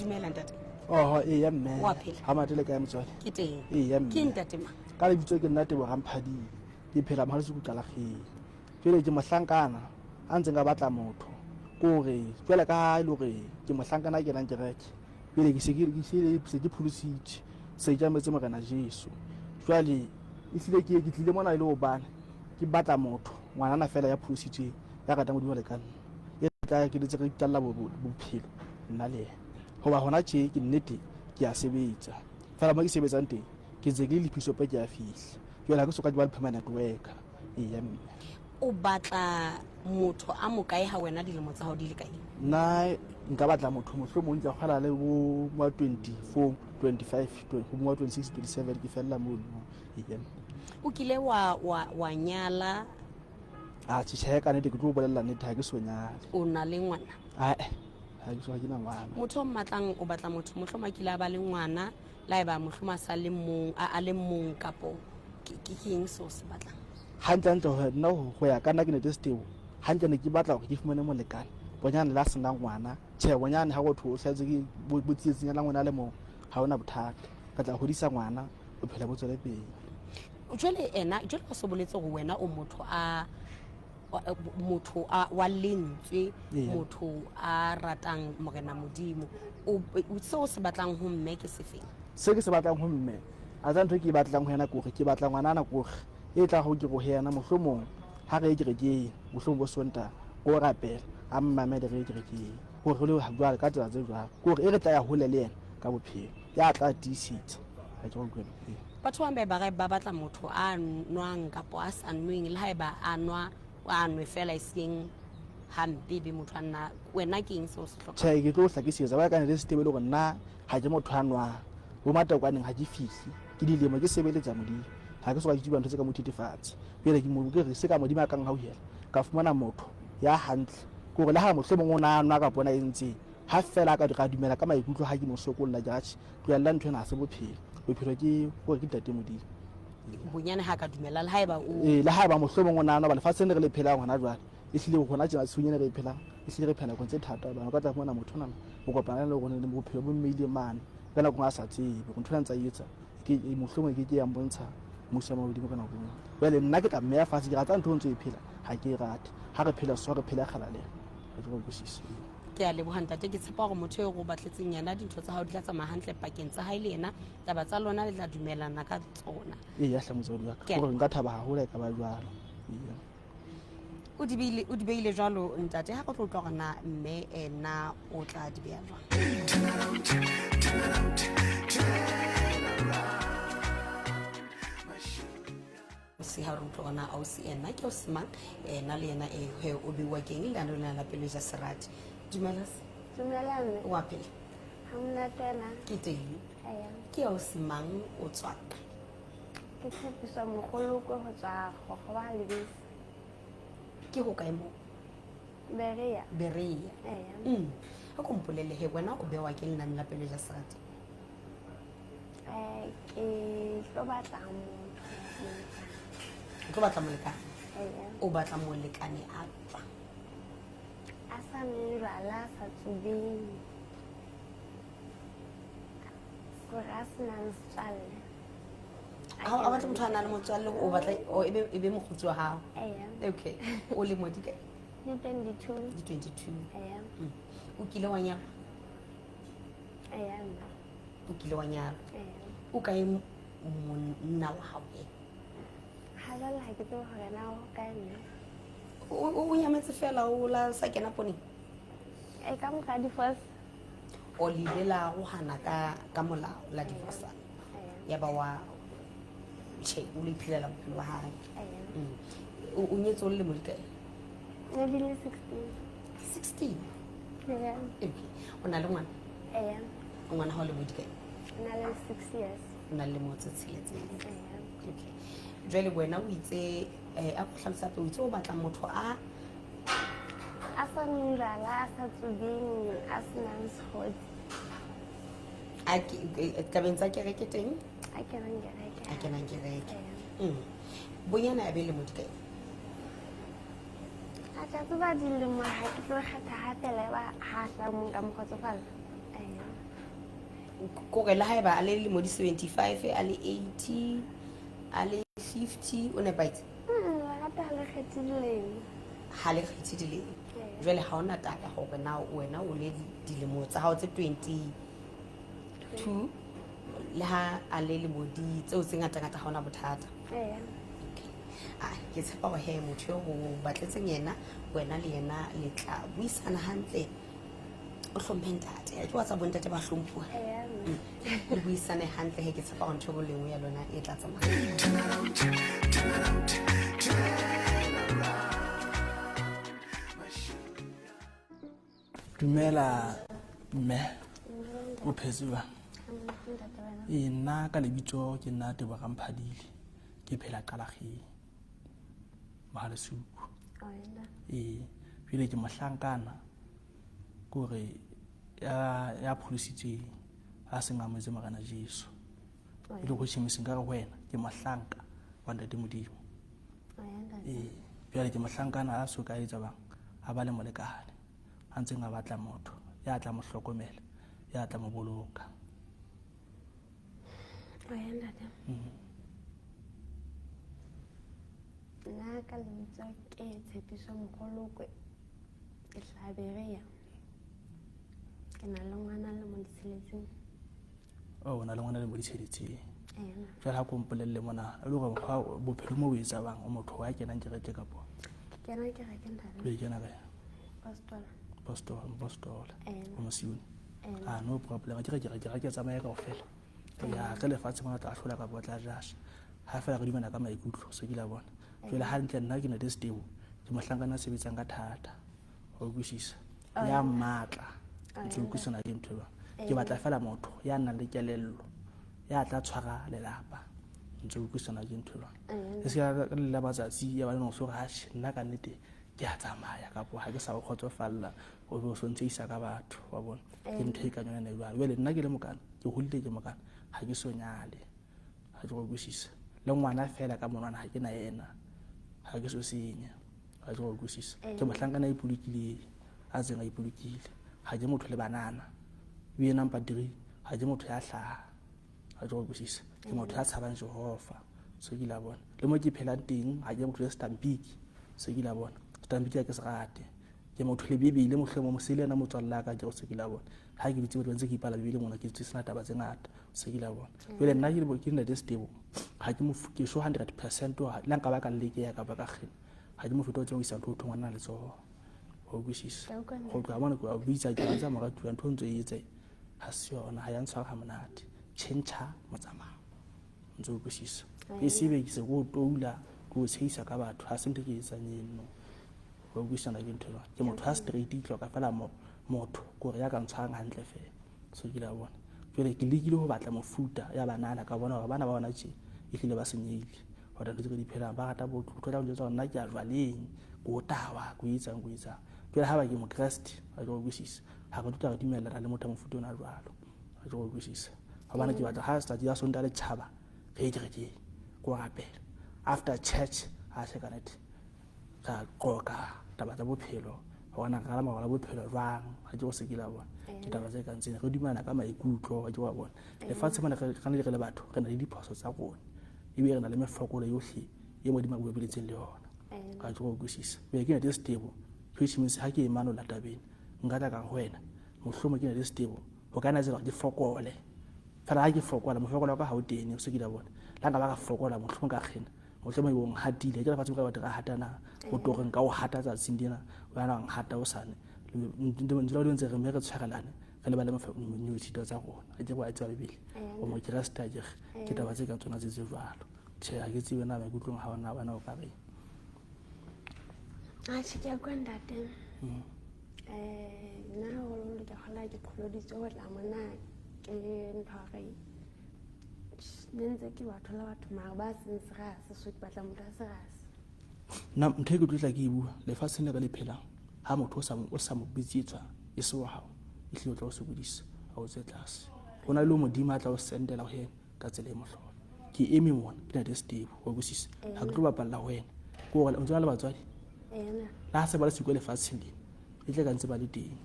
Dumela ntate. Oho, eya mme. Wa phela? Ha matele kae motswadi? Ke teng. Eya mme. Ke ntate mang? Ka lebitso ke nna Teboho Ramphadile. Ke phela Mohalesuku Qalakgeng. Jwale ke mohlankana a ntseng a batla motho. Ke hore jwale ka ha e le hore ke mohlankana a kenang kereke. Jwale ke se ke ke se se ke pholositswe. Se ke ametse Morena Jesu. Jwale ehlile ke ke tlile mona e le hobane ke batla motho, ngwanana fela ya pholositsweng, ya ratang Modimo jwale ka nna. E tla ke ntse re iqalla bophelo nna le yena. Hoba hona tje ke nnete ke a sebetsa. Fela mo ke sebetsang teng ke ntse ke le lephisope ke a fihla. Jwale ha ke soka ke ba le permanent worker. Eya mme. O batla motho a mokae ha wena dilemo tsa hao di le kae? Nna nka batla motho mohlomong ke kgwela le bo ma 24, 25, go ma 26, 27 ke fella mono. Eya mme. O kile wa wa wa nyala? A tjhe, ka nnete ke tlo bolella nnete ha ke so nyale. O na le ngwana? Ae, ha ke so ha ke na ngwana. Motho o mmatlang o batla motho mohlomong a kile a ba le ngwana, la eba mohlomong a sa le mong, a le mong kapo ke ke eng seo se batlang? Hantle hantle hore nna ho ya ka nna ke nete setebo. Hantle ne ke batla hore ke fumane molekane. Bonyane la sena ngwana. Tjhe, bonyane ha go o hlahetse ke bo tsietsing ya ngwana le mong, ha hona bothata. Re tla hodisa ngwana, bophelo bo tswele pele. Jwale ena, jwale o se boletse hore wena o motho a motho a wa lentswe, motho a ratang Morena Modimo. O seo se batlang ho mme ke sefeng? Se ke se batlang ho mme, a tsa ntho e ke e batlang ho yena kore ke batla ngwanana kore e tla go ke go yena mohlomong ha re ye kerekeng mohlomong bo Sontaha ko rapela a mmamele re ye kerekeng gore re le jwale ka tsela tse jwalo kore e re tla ya hole le yena ka bophelo ya tla tiisetsa ha ke go utlwe. Batho ba bang ba ba batla motho a nwang kapo a sa nweng, le haeba a nwa a nwe fela e seng hampe be motho a nna. Wena ke eng seo se hlokang? Tjhe, ke tlo hlakisetsa ba ka ne le setebe le hore nna ha ke motho a nwang. Bo matekwaneng ha ke fihle. Ke dilemo ke sebeletsa Modimo. Ha ke soka ke tsuba ntho tse ka mo thethefatse. Jwale ke mo ke re se ka Modimo a kang hauhela ka fumana motho ya hantle. Ke hore le ha mohlomong o na nwa kapa ona entseng, ha fela a ka ra dumela ka maikutlo ha ke mo sokolla ke atjhe tlohella ntho ena ha se bophelo. Bophelo ke hore ke ntate Modimo. Bonyane ha ka dumela le haeba o Ee, le haeba mohlomong o nahana hoba lefatsheng le re le phelang hona jwale, ehlile hona tjena tshiung ena re e phelang, ehlile re phela nakong tse thata hobane o ka tla fumana motho onana o kopana le hore bophelo bo mmeile mane ka nako a sa tsebe hore ntho ena ntse a e etsa ke mohlomong e ke ke ya mbontsha mmuso wa mahodimo ka nako engwe. Jwale nna ke tla mmeya fatshe ke rata ntho o ntse o e phela ha ke e rate. Ha re phela so re phele kgalalelo. Ha ke go utlwisise. Ke a leboha ntate, ke tshepa hore motho eo re o batletseng yena dintho tsa hao di tla tsamaya hantle pakeng tsa hae le yena, taba tsa lona le tla dumelana ka tsona. Ee, ya hle motswadi wa ka. Gore nka thaba haholo ha e ka ba jwalo. Ee. O di beile, o di beile jwalo ntate, ha re tlo utlwa hore na mme ena o tla di beha jwang. Se ha re utlwa hore na ausi ena ke ausi mang, ena le yena e he o beuwa keng leano lena la pelo ja serati. Dumela. Dumela mme. Wa phela? Ha monate wena? Ke teng. Eya. Ke ausi mang, o tswa kae? Ke Tshepiso Mogolokwe ho tswa Kgokgoba Lebese. Ke ho kae moo? Berea. Berea. Eya. A ko mpolelle he wena o bewa ke lenane la pelo ja serati? Ke tlo batla motho. O tlo batla molekane? Eya. O batla molekane a tswa? A sa nweng jwala, a sa tsubeng. Gore a senang setswalle. Ha o batla motho a nang le motswalle, o batla o ebe ebe mokgotsi wa hao. Eya. Okay. O lemo di kae? Di 22. Di 22. Eya. O kile wa nyalwa? Eya nna. O kile wa nyalwa? Eya. O kae monna wa hao e? Ha jwale ha ke tsebe hore na o kae mme. O nyametse fela o la sa kena poneng? E ka mora divorce. O le ile la arohana ka ka molao la divorce. Ya ba wa tjhe o le iphelela bophelo ba hae. O nyetse o le lemo di kae? Ne di le 16. 16? Eya. Okay. O na le ngwana? Eya. Ngwana hao lemo di kae? O na le 6 years. O na le lemo tse tsheletseng. Eya. Okay. Jwale wena o itse a go hlalosa hape o itse o batla motho a a sa nweng jwala, a sa tsubeng, a senang sekgotsi. A ke tabeng tsa kereke teng? A kenang kereke. A kenang kereke. Bonyane a be lemo di kae? A tla tseba dilemo ha ke tlo kgetha ha fela e ba ha sa mong ka mo kgotsofalla. Eya. Kore le haeba a le lemo di 75, a le 80, a le 50, o nepahetse? Lerato ha le kgethe dilemo. Ha le kgethe dilemo. Jwale ha ona taba hore na wena o le dilemo tsa hao tse 22 le ha a le lemo di tseo tse ngata-ngata, ha ona bothata. Eya. Okay. Ah, ke tshepa hore he motho eo o batletseng yena, wena le yena le tla buisana hantle. O hlomphe ntate, a ke wa tsa bontate ba hlomphuwa. Eya. Le buisane hantle he, ke tshepa hore ntho e le nngwe ya lona e tla tsamaya. Turn around, turn around, turn around. My sugar. Dumela mme, o phetse jwang? Ntate, wena? Ee, nna ka lebitso ke nna Tebogang Mphadile, ke phela Qalageng, Mohalesuku. Wena. Ee, jwale ke mohlankana ke hore ya pholositsweng, a seng a amohetse Morena Jesu. E le ho tjhemiseng ka re ho wena ke mohlanka wa Ntate Modimo. Wena ntate. Ee, jwale ke mohlankana a so ka etsa bang a ba le molekane, a ntseng a batla motho ya tla mo hlokomela, ya tla mo boloka. Wena ntate. Nna ka lebitso ke Tshepiso Mogolokwe, ke hlaha Berea. Ke na le ngwana le mo di tsheletseng. Oh, o na le ngwana le mo ditsheletseng. Ena. Jwale ha ko mpolelle mona, e le hore mokgwa bophelo mo o etsa bang, o motho wa kenang kereke kapo? Ke kena kereke ntate. O e kena kae? Apostola. Apostola, apostola. Ena. O mosione. Ena. Ah, no problem. Ke re ke re tsamaye kaofela. Ya re lefatshe mona tla hlola kapa tla jasha. Ha fela re dumela ka maikutlo, se ke la bona. Jwale hantle nna ke na le stable. Ke mohlankana a sebetsang ka thata. Wa utlwisisa? Ya matla. Ntse o utlwisana ke ntho e jwang. Ke batla fela motho ya nang le kelello, ya tla tshwara lelapa. Ntse o utlwisana ke ntho e jwang. E se ka le la matsatsi ya ba le so re atjhe nna ka nnete ke a tsamaya kapo ha ke sa o kgotsofalla, o be o so ntshehisa ka batho, wa bona. Ke ntho e kang yona e jwalo. Jwale nna ke le mokana, ke hodile ke mokana, ha ke so nyale. Ha ke go utlwisisa. Le ngwana fela ka monwana ha ke na yena. Ha ke so senya. Ha ke go utlwisisa. Ke mohlankana a ipolokileng, a ntseng a ipolokile. Ha ke motho le banana. Ebile number 3, ha ke motho ya hlaha. Ha ke go utlwisisa. Ke motho ya tshabang Jehova. Se ke la bona. Le mo ke phelang teng, ha ke motho ya stampiki. Se ke la bona. Stampiki ha ke se rate. Ke motho le Bibele, mohlomong mosele yena motswalle wa ka, ke se ke la bona. Ha ke dutse ntse ke ipala Bibele mona, ke dutse sena taba tse ngata. Se ke la bona. Jwale nna ke ntate Stebo. Ha ke mo ke sure 100% hore le ha nka ba ka lekeha kapa ka kgena, ha ke mo fete ho tseba ho isa ntho ho thwe ngwana letsoho. Wa utlwisisa? Ke a utlwa ntate. Ho tloha mona ke wa bitsa, ke wa tsa moratuwa, ntho o ntso e etsa ha se yona, ha ya ntshwara ha monate. Tjhentjha motsamao. Ntso o utlwisisa? E se be ke se ke o toula, ke o tshehisa ka batho, ha se ntho e ke e etsang eno. Wa utlwisisa ke ntho e jwang? Ke motho a straight, ke hloka fela motho ke hore ya ka ntshwarang hantle fela. So ke la bona. Jwale ke lekile ho batla mofuta ya banana, ka bona hore bana ba bona tje ehlile ba senyehile. Hore ntho tse re di phelang, ba rata botho, o tla njwetsa hore nna ke a jwaleng, ke o tawa, ke o etsang, ke o etsang. Jwale ha ba ke mokreste, ha ke utlwisisa. Ha re tlo tla re dumellana le motho wa mofuta ona jwalo. Ha ke utlwisisa. Hobane ke batla ha letsatsi la Sontaha le tjhaba, re ye kerekeng, ke o rapela. After church, ha se ka nnete, ra qoqa taba tsa bophelo, hore na re rala mabaka a bophelo jwang, ha ke go se ke la bona. Ke taba tse kang tsena, re dumellana ka maikutlo, ha ke wa bona. Lefatshe mona re ne re le batho, re na le diphoso tsa rona, ebile re na le mefokolo yohle e Modimo a re bopeletseng le yona. Ha ke go utlwisisa. Jwale ke ntate Stebo, which means ha ke e manolla tabeng, nka tla ka re ho wena, mohlomong ke ntate Stebo, ho ka nna tsela hore ke fokole. Fela ha ke fokola, mofokolo wa ka ha o tene, o se ke la bona. Le ha nka ba ka fokola, mohlomong ka kgena, mohlomong e bong hatile, ke lefatshe mo ka batho ra hatana, o tlo re nka o hata tsatsing lena, wena wa nhata hosane. Ntse le ntse re mme re tshwarelane, re lebale ditshito tsa rona. Ha ke re wa tseba Bibele, o mokreste a ke re, ke taba tse kang tsona tse tse jwalo. Tjhe, ha ke tsebe na maikutlong ha ona wena o ka reng. Atjhe, ke a utlwa ntate. Nna haholoholo ke kgola ke qholoditswe ho tla mona ke ntho ya hore ne ntse ke ba thola batho mara ba seng serious, so ke batla motho a serious. Nna ntho e ke tlo tla ke e bua, lefatsheng le re le phelang, ha motho o sa mo bitsetswa e se wa hao, ehlile o tla o sokodisa, ha o tswe tlase. Ho na le Modimo a tla o sendela ho yena ka tsela e mohlolo. Ke eme mona, ke ntate Stebo, wa utlwisisa? Ha ke tlo bapalla ho wena. Ke hore o ntse o na le batswadi? Ena. Le ha se ba le siko lefatsheng lena, e tle ka ntse ba le teng.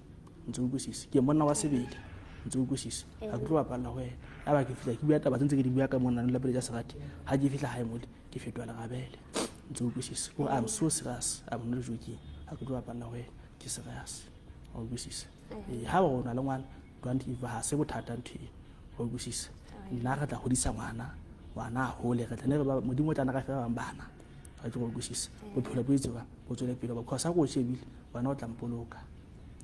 Ntse o utlwisisa? Ke monna wa sebele. Ntse o utlwisisa? Ha ke tlo bapalla ho wena. Ya ba ke fihla ke bua taba tse ntse ke di bua ka mona la pele tsa serati. Ha ke fihla hae mole ke fetoha lerabele. Ntse o utlwisisa? Ko I'm so serious. I'm not joking. Ha ke tlo bapalla ho wena. Ke serious. Wa utlwisisa? Eh, ha o na le ngwana don't give ha se bothata ntho eo. Wa utlwisisa? Nna re tla hodisa ngwana, ngwana a hole re tla ne re ba Modimo o tla nna re fe ba bang bana. Ga ke go utlwisisa. Bophelo bo itse ba bo tswele pele because ha ko o shebile wena o tla mpoloka.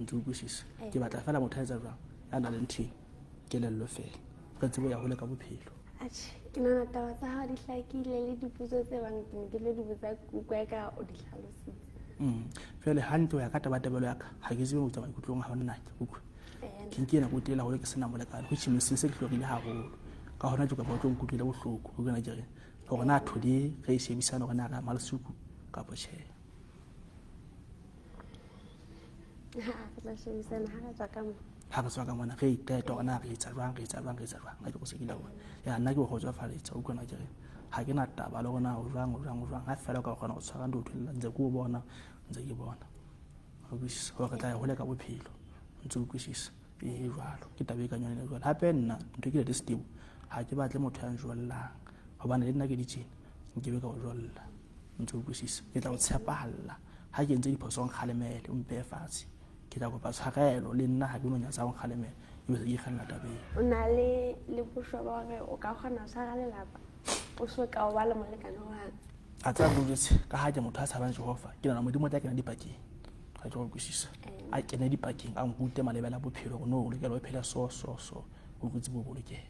Ntse o utlwisisa? Ke batla fela motho a etsa jwang ya nang le ntho eno, kelello fela re tsebe ho ya hole ka bophelo. Atjhe, ke nahana taba tsa hao di hlakile le dipotso tse bang ke ne ke tlo di botsa ke utlwa eka o di hlalositse. Jwale hantle ho ya ka tabatabelo ya ka, ha ke tsebe ho tswa maikutlong a hao nnake, utlwa. Ke nke nako e telele haholo ke sena molekane, which means se ke hlorile haholo. Ka hona ke kopa o tlo nkutlwele bohloko, ho kena ke re hore na today re e shebisane hore na re ama lesuku kapa tjhe. Ha re tla shebisana ha re tswa ka mona. Ha re tswa ka mona re iqeta hore na re etsa jwang, re etsa jwang, re etsa jwang. Ha ke go sekile hore ya nna ke go kgotsofaletsa, utlwa na ke re ha ke na taba le hore na o jwang, o jwang, o jwang. Ha fela o ka kgona go tshwara ntho ntho ntse ke o bona, ntse ke bona. O utlwisisa hore re tla ya hole ka bophelo. Ntse o utlwisisa. E jwalo. Ke taba e ka yona jwalo. Hape nna ntho ke le stable. Ha ke batle motho ya njollang. Hobane le nna ke ditjena nkebe ka o jolla. Ntse o utlwisisa. Ke tla o tshepahalla. Ha ke entse diphoso o nkgalemele, o mpehe fatshe. Ke tla kopa tshwarelo le nna ha ke no nyatsa o nkgalemele. Ebe se ke ikgella tabeng. O na le le bosho ba hore o ka kgona ho tshwara lelapa o so ka o ba le molekane wa hao. A tsaya ke jwetse ka ha ke motho a tshabang Jehova, ke nahana Modimo o tla kena dipakeng. Ga ke go utlwisisa. A kene dipakeng a nkute malebela a bophelo gore no o lokela o phele so so so o tlotse bo bolokehe.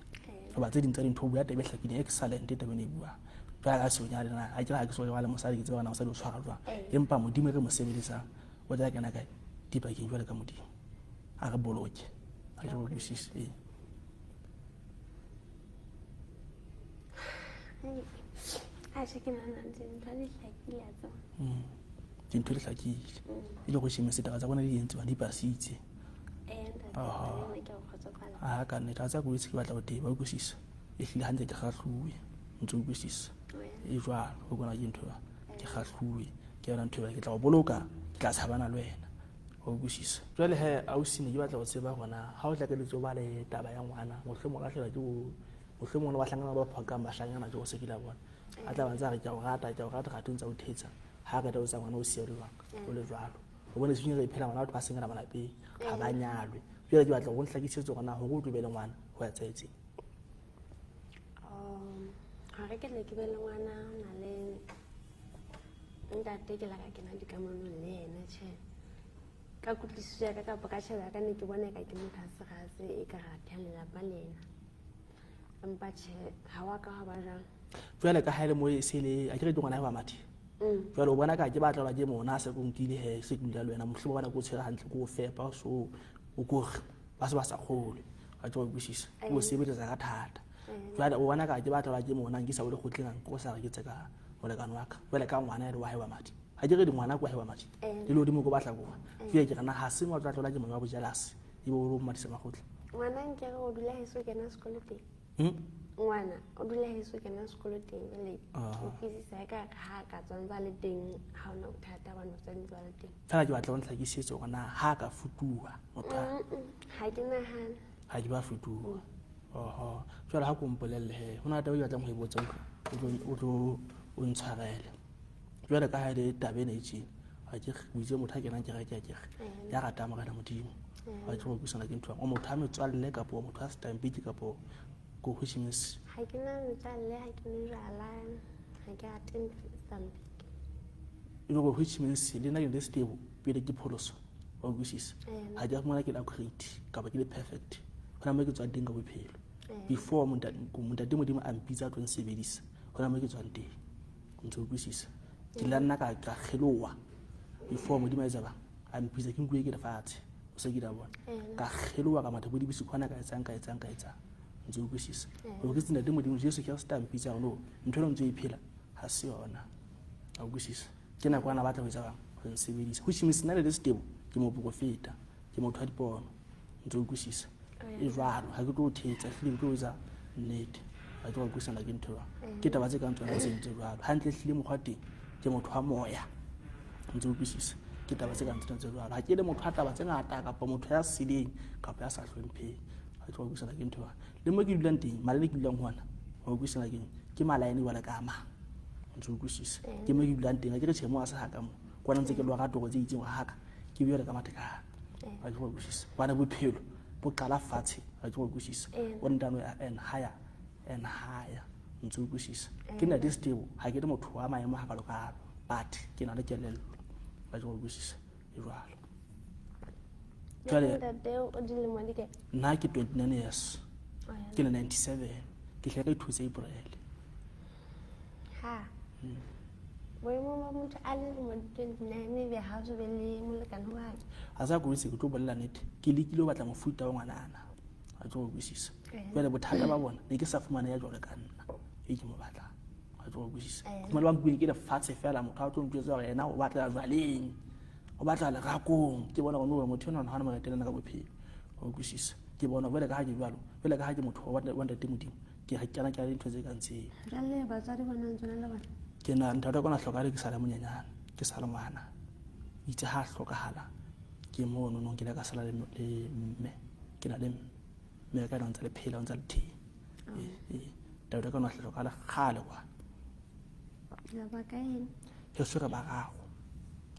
Hoba tse ding tsa dintho o bua taba e hlakileng excellent taba ena e buang. Jwale ka seo nyale na ha ke ha ke so ba le mosadi ke tseba na mosadi o tshwara jwang. Empa Modimo e re mo sebeletsang o tla kena kae dipakeng jwale ka Modimo. A re boloke. Ha ke go utlwisise. Ee. Atjhe, ke nahana dintho di hlakile a tseba. Dintho di hlakile. E le go shemese taba tsa bona di entse di pasitse. Eh, ntate, le nna ke a o kgotsofala. Ah, ka nnete, a tsa ko itse ke batla ho teba, utlwisisa. E hlile hantle ke kgahluwe. Ntse o utlwisisa. E jwalo, ho bona ke ntho ke kgahluwe. Ke yona ntho e ke tla o boloka, ke tla tshabana le wena. Wa utlwisisa. Jwale he ausi ne ke batla ho tseba hore na ha o tla ka letso ba le taba ya ngwana, mohlomong o lahlehelwa ke bo mohlomong le bahlankana ba phokang bahlankana ke go se kile bona. A tla ba ntse a re ke a o rata, ke a o rata, kgathe o ntse a o thetsa. Ha qeta o tsa ngwana o siya o le jwang, o le jwalo. O bone seng re phela ngwana batho ba senyana malapeng, ha ba nyalwe. Jwale ke batla hore o nhlakisetse hore na hore o tlo be le ngwana ho etsahetseng. Hore ke tle ke be le ngwana ho na le ntate ke la ka kena dikamanong le yena tjhe. Ka kutlwisiso ya ka kapa ka tjhebo ya ka ne ke bona eka ke motho a serase e ka ra theha lelapa le yena. Empa tjhe ha wa ka hwa ba jwalo. Jwale ka ha e le mo e se le a ke re ke ngwana wa mathe. Jwale o bona ka ke batla ba ke mona se ko nkile he se ke dula le wena mohlomong bona ke o tshwere hantle ke o fepa so o ko re ba se ba sa kgolwe. Ga ke go utlwisisa. O sebeletsa ka thata. Jwale o bona ka ke batla ba ke mona nkisa o le kgotleng ko sa re ke tse ka molekane wa ka. Jwale ka ngwana e le wa hae wa madi. Ha ke re di ngwana kwa hae wa madi. Le lodimo ko batla go. Jwale ke re na ha se mo tla tlola ke mongwe wa bojelase. E bo o matisa makgotla. Ngwana nke re o dula heso kena sekolo teng. Ngwana o dula heso kena sekolo teng jwale o utlwisisa e ka re ha ka tswa ntse a le teng ha ona bothata bana o tswa ntse a le teng. Fela ke batla ho ntlhakisetse hore na ha ka futuha motho a. Ha ke nahane. Ha ke ba futuha. Oho. Jwale ha ko mpolelle he, ho na le taba e ke batlang ho e botsa o tlo o ntshwarele. Jwale ka ha e le taba ena e tjena, ha ke re o itse motho a kenang kereke a ke re ya ratang Morena Modimo. Ha ke go utlwisana ke ntho o motho a metswalle kapa o motho a stampede kapa ko which means Ha ke na metswalle, ha ke nwe jwala, ha ke rate stampede. E le gore which means le nna ke le stable pele ke pholoso. Wa utlwisisa? Ha ke a fumana ke le accurate kapa ke le perfect. Hona mo ke tswang teng ka bophelo. Before montate Modimo a mpitsa a tlo nsebedisa, hona mo ke tswang teng. Ntse o utlwisisa? Ke la nna ka kgeloha before Modimo a etsa bang a mpitsa ke nkuwe ke lefatshe. O se ke la bona. Ka kgeloha ka matha bo dibisi khona ka etsang ka etsang ka etsang. Ntse o utlwisisa? Hore ke tsena Modimo Jesu Kriste a mpitsa hore no ntho eno ntse e phela ha se yona. A utlwisisa? Ke nako ana batla ho etsa bang ho nsebedisa. Which means nna le le stable ke moprofeta, ke motho wa dipono. Ntse o utlwisisa? E jwalo, ha ke tlo o thetsa, ehlile ke tlo etsa nnete. Ha ke go utlwisana ke ntho jwang. Ke taba tse kang tsona tse ntse jwalo. Hantle ehlile mokgwa teng ke motho wa moya. Ntse o utlwisisa? Ke taba tse kang tsena tse jwalo. Ha ke le motho wa taba tse ngata kapa motho ya seleng kapa ya sa hlompheng. Ga ke go utlwisana ke ntho le mo ke dulang teng mala le ke dulang gona wa utlwisana keng ke malaene jwale ka mang ntse utlwisisa ke mo ke dulang teng a ke re tšhe mo a se gaka mo kwana ntse ke lwa ka toro tse itseng gore gaka ke bjale ka mathekana ga ke go utlwisisa gobane bophelo bo qala fatshe ga ke go utlwisisa o ntano ya and higher and higher ntse utlwisisa ke nna this stable ga ke le motho wa maemo ga kalo-kalo but ke na le kelello ga ke go utlwisisa e jalo. Jwale ntate o dilemo di kae? Nna ke 29 years, ke le 97 ke tlhe ka ithutse April. Ha boemo ba motho a le lemo di 29 ebe ha o so be le molekane wa hae? A sa kotsi, ke tlo bolela nnete, ke lekile ho batla mofuta wa ngwanana a tlo go kwisisa. Jwale bothata ba bona ne ke sa fumane ya jwalo ka nna e ke mo batlang a tlo go kwisisa. Fumane ba nkueng ke lefatshe fela, motho a tlo ntjwetsa hore yena o batla jwaleng, o batla lerakong. Ke bona gore motho enwa ha mo retelana ka bophelo o kwisisa. Ke bona jwale ka ha ke jwalo, jwale ka ha ke motho wa ntate Modimo, ke re kena ke dintho tse kang tseo. Jwale batswadi bona ntse le bona? Ke na ntate wa ka o na hlokahale ke sa le monyenyane, ke sa le ngwana. Itse ha hlokahala ke mono nong ke ile ka sala le mme, ke na le mme, mme ka ena o ntse le phela, o ntse le teng. Ntate wa ka o na hlokahale kgale kwa. Lebaka eng? Heso re bararo.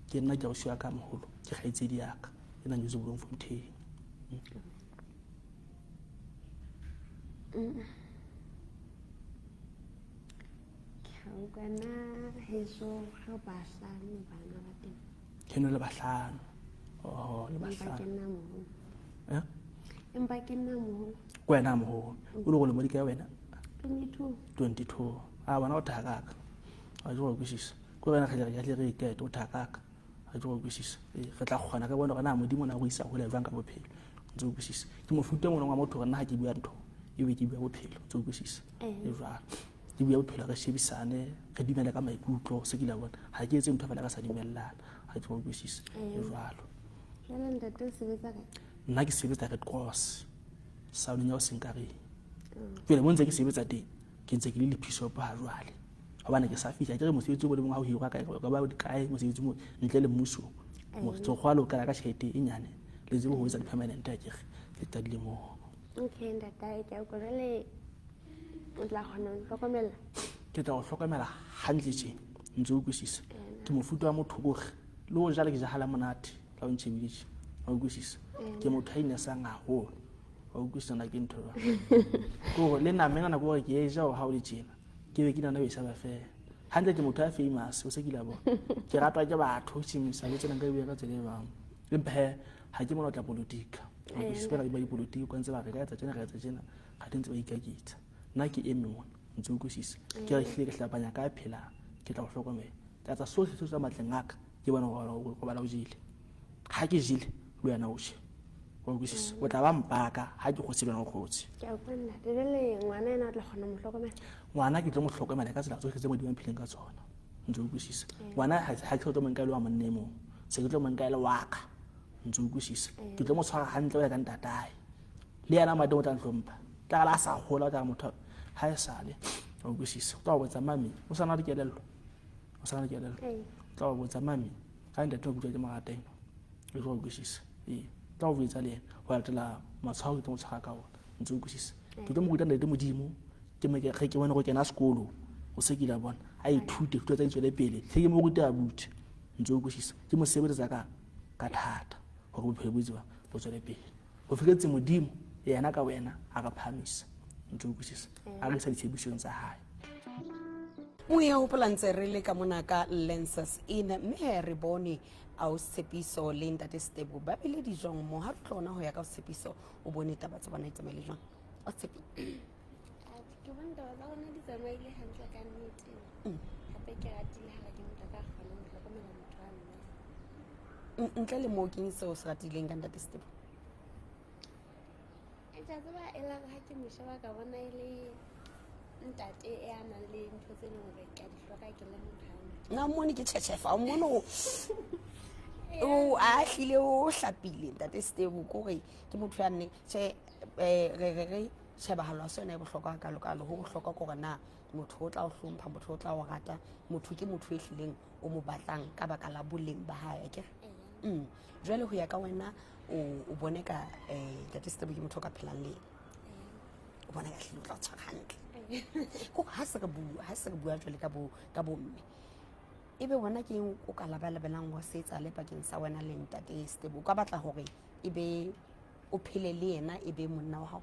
Ke nna ke ausi wa ka moholo, ke kgaitsedi ya ka, e nang Joseph Bloemfontein. Ke utlwa na heso re bahlano bana ba teng. Keno le bahlano. Oh, le Empa bahlano. ke nna moholo. Eh? Empa ke nna moholo. Ke wena moholo. O le go le mo di kae wena? 22. 22. A bona o thakaka. A ke go kwisisa. Ko wena re re re ikete o thakaka. A ke go kwisisa. Re tla kgona ka bona gore na Modimo na go isa hole jwang ka bophelo. Ntse o kwisisa. Ke mofuta mona wa motho gore nna ha ke bua ntho e be ke bua bophelo. Ntse o kwisisa. E jwalo. Ke bua bophelo re shebisane, re dumele ka maikutlo, se ke la bona. Ha ke etse ntho fela ka sa dumellana. Ha ke go kwisisa. E jwalo. Jwale ntate o sebetsa kae? Nna ke sebetsa Red Cross. Saoneng ya ho Senkareng. Jwale mo ntse ke sebetsa teng, ke ntse ke le lephisopo ha jwale. Hobane ke sa fihla, ke re mosebetsi o le mong ha o hirwa kae, o ka ba kae mosebetsi mo ntle le mmuso. Motho kgwalo o qala ka tjhelete e nyane, le tsebe ho etsa di-permanent akere, le qadile moo. Okay ntate, ke a utlwa. Jwale o tla kgona ho ntlhokomela? Ke tla o hlokomela hantle tje, ntse o utlwisisa. Ke mofuta wa motho kore le ho jala ke jahala monate, la o ntjhebile tje, wa utlwisisa. Ke motho a inesang haholo. Wa utlwisisa na ke ntho jwang? Ke hore le nama ena nako hore ke e ja ha o le tjena, ke be ke nana o e sheba fela. Hantle ke motho ya famous, o se ke la bona. Ke ratwa ke batho, tshimisa le tsena nka e bua ka tsela e bang. Empa he ha ke mona o tla politika. Wa utlwisisa ba dipolotiki kwa ntse ba re ka etsa tjena, ka etsa tjena, ga te ntse ba ikaketsa. Nna ke eme mona, ntse utlwisisa. Ke re hlile ke hlapanya ka phelang, ke tla o hlokomela. Ke etsa sohle se tswa matleng a ka, ke bona hore o bala o jele. Ha ke jele, le wena o je. Wa utlwisisa? O tla ba mpaka ha ke kgotse le wena o kgotse. Ke a utlwa ntate. Jwale ngwana ena o tla kgona ho mo hlokomela? Ngwana ke tlo mo hlokomela ka tsela tsohle tse Modimo a mphileng ka tsona. Ntse utlwisisa. Ngwana ha ke tlo mo nka e le wa monna e mong, se ke tlo mo nka e le wa ka. Ntse utlwisisa. Ke tlo mo tshwara hantle ho ya ka ntatae. Le yena mateng o tla nhlompha. Tla re a sa hola o tla re motho ha e sale. Wa utlwisisa. O tla o botsa mami, o sa na le kelello. O sa na le kelello. O tla o botsa mami, ka ntate o kutlwa ke mo rata eno. O tla utlwisisa. Ee, tla o botsa le yena ho latela matshwao ke tlo mo tshwara ka ona. Ntse utlwisisa. Ke tlo mo ruta ntate Modimo, ke mo ke ke bone go kena sekolo. O se ke la bona. A ithute, thuto tsa tswele pele. Hle ke mo rute a buthe. Ntse utlwisisa. Ke mo sebeletsa ka thata hore bophelo bo tswa bo tswele pele. Ho fihletse Modimo yena ka wena a ka phahamisa. Ntse utlwisisa. A re isa ditshepisong tsa hae. Moya hopola ntse re le ka mona ka Lenses Inn, mme re bone au Tshepiso le ntate Stebo ba bile dijong mo. Ha re tlo ho ya ka Tshepiso, o bone taba tsa bona di tsamaile jwang? O Tshepi. Ke bone taba tsa bona di tsamaile hantle ka nnete. Hape ke ratile ha ke motho a ka kgonang ho hlokomela motho wa mme. Ntle le moo keng seo se ratileng ka ntate Stebo? Ke a tseba e la re ha ke mo sheba ka bona e le ntate ya nang le ntho tse leng hore ke a di hloka ke le motho a mme. Nna mmone ke tjhetjhefa, o mmone o a hlile o hlapile ntate Stebo, kore ke motho ya nneng. Tjhe, re shebahalo ha se yona e bohlokwa hakalo-kalo. Ho bohlokwa ke hore na motho o tla o hlompha, motho o tla o rata, motho ke motho e hlileng o mo batlang ka baka la boleng ba hae, akere? Jwale ho ya ka wena o bone ka ntate Stebo ke motho o ka phelang le yena? O bona ka hlile o tla o tshwara hantle. Ko ha se re bua, ha se re bua jwale ka bo ka bomme. Ebe wena ke eng o ka labalabelang ho se etsahale pakeng sa wena le ntate Stebo? O ka batla hore e be o phele le yena e be monna wa hao?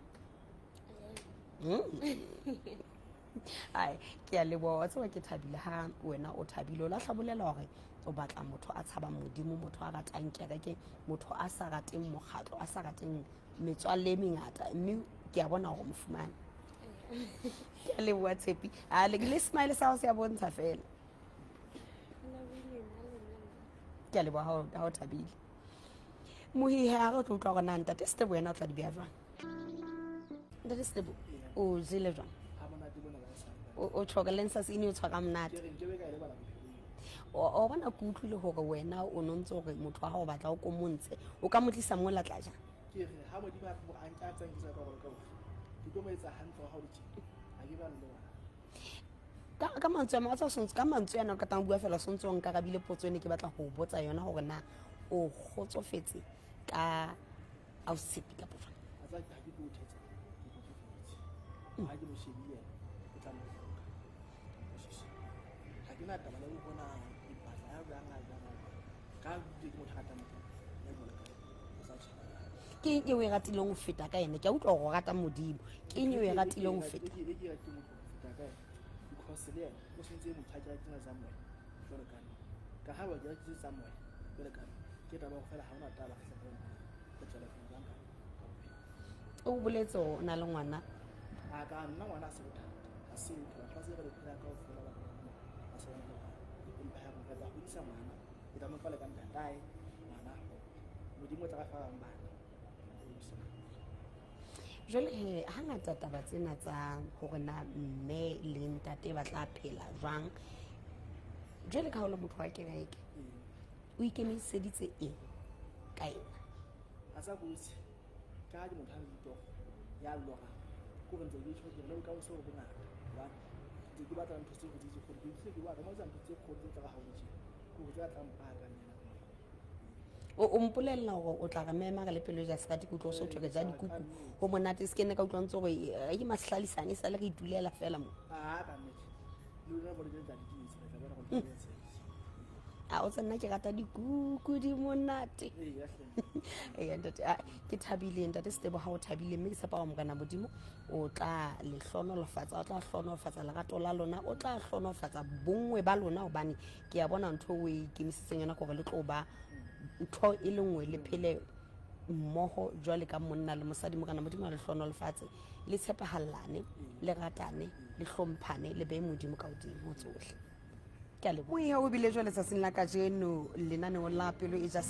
Ai, ke a leboha. Wa tseba ke thabile ha wena o thabile. O lahla bolela hore o batla motho a tshabang Modimo, motho a ratang kereke, motho a sa rateng mokgatlo, a sa rateng metswalle e mengata, mme ke a bona hore mo fumane. Ke a leboha Tshepi. A le le smile sa hao se a bontsha fela. Ke a leboha ha o thabile. Mohihe ha re tlo utlwa hore na ntate Setebo yena o tla di beha jwang. Ntate Setebo, o jele jwang? O tjho ka lensa se ine o tshwara monate. O bona ke utlwile hore wena o no ntse hore motho wa hao o batla o ko montshe. O ka mo tlisa mo la tla jang? Ke re ha Modimo a a nka tsang ke sa ka gore ka gore. Ke tlo mo etsa hantle wa hao le tje. Ha ke ba le wena. Ka ka mantswe a mang, wa tseba ka mantswe ana o qetang ho bua fela o sontse o nkarabile potso ene ke batla ho botsa yona hore na o kgotsofetse ka ausi Tshepi kapa jwang? A tseba ha ke tlo o thetsa, ke kgotsofetse. Ha ke mo shebile yena, o tla mo hloka. Ha ke na taba le ho bona ke batla ya jwang a jwang a jwang. Ka ke motho a ratang motho ya jwalo ka yena, o sa tshwana. Ke eng eo e ratileng ho feta ka yena? Ke a utlwa hore o rata Modimo. Ke eng eo e ratileng ho feta? E ke ratileng ho feta ka yena. Because le yena o sentse motho a kerekeng tsa moya jwalo ka nna. Ka ha ba kerekeng tsa moya jwalo ka nna. Ke taba hore fela ha hona taba kgahlano le re tswela pele jwang ka bophelo. O boletse hore o na le ngwana. A ka nna ngwana a se bothata. Ha se ntho batho ba se ba le phela kaofela ba ba se bana le ngwana. Empa ha re tla hodisa ngwana, ke tla mo tlwale ka ntatae ngwana. Modimo o tla re fa bang bana. Jwale he hangata taba tsena tsa hore na mme le ntate ba tla phela jwang, jwale ka ha o le motho wa kereke, o ikemiseditse eng ka ena? A sa botse ka ha ke motho a le ditoro ya lorang, ke hore ntse ke tjho ke re le bokamoso bo bongata, hobane ntse ke batla ntho tse tse kgolo, ke ntse ke batla mo etsa ntho tse kgolo tse tla re ha o tje, ke hore tse tla mpaka nna. O mpolella hore o tla re mema re le pelo ja serati, ke utlwa o so thwe re ja dikuku ho monate, se ke ne ka utlwa ntse hore ke mahlalisane e sale re itulela fela mo. Ah, ka nnete. Le lona bone ke tla di etsa, re tla bona hore ke etsa. A o tsa nna ke rata dikuku di monate. Ee, ya hle. Ee, ntate, ke thabile ntate Setebo ha o thabile, mme ke tshepa hore Morena Modimo o tla le hlohonolofatsa, o tla hlohonolofatsa lerato la lona, o tla hlohonolofatsa bonngwe ba lona, hobane ke a bona ntho o e ikemisitseng yona ke hore le tlo ba ntho e le nngwe, le phele mmoho jwale ka monna le mosadi. Morena Modimo a le hlohonolofatse, le tshepahallane, le ratane, le hlomphane, le behe Modimo ka hodimo ho tsohle. Ke a leboha. Moiha o bile jwale tsatsing la kajeno lenaneo la Pelo e ja.